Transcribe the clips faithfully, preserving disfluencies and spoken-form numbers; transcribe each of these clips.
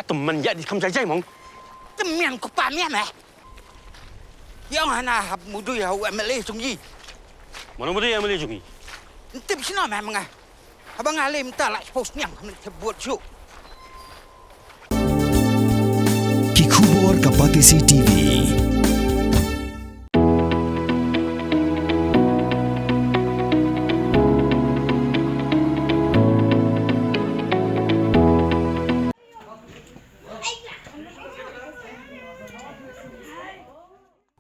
Tymmen ïa di kham jai jai mong. Tymmen ko pa mian eh. Ïa nga na hap mudui ha u M L A jong i. Mano mudui M L A jong i? Ntip sino meh menga. Haba nga lem ta la post niang khamne te buat ju. Ki khubor ka Batesi T V.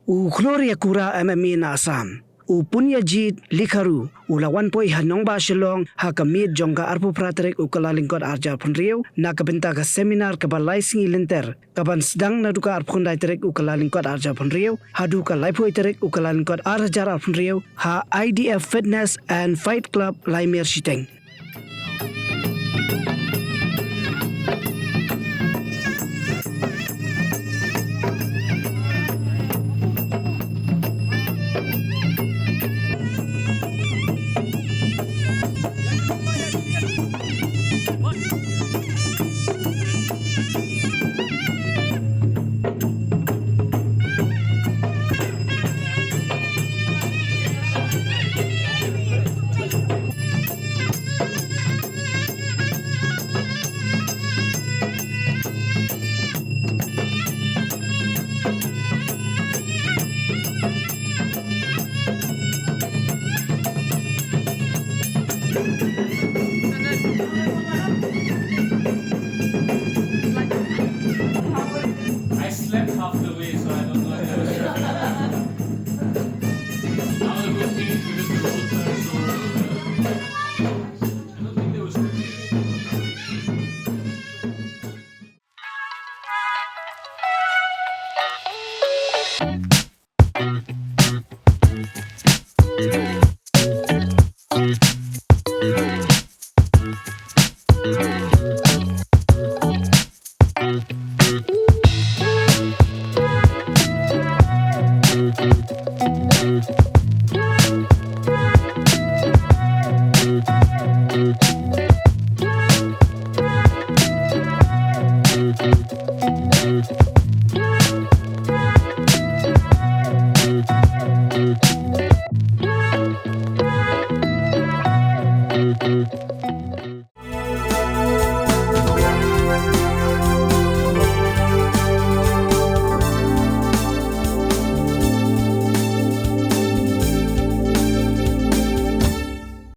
U Gloria Kura M M A na Assam, u Punyajit Likharu, u la wan poi ha nongbah Shillong ha ka miet jong ka arphew phra tarik u Kyllalyngkot arhajar arphew hynriew, na ka bynta ka seminar kaba lai sngi lynter, kaban sdang naduh ka arphew khyndai tarik u Kyllalyngkot arhajar arphew hynriew haduh ka laiphew tarik u Kyllalyngkot arhajar arphew hynriew ha I D F Fitness and Fight Club, Laimer Shiteng. I slept half the way, so I don't know if I was I was a good thing because the road turned so, uh, I don't think there was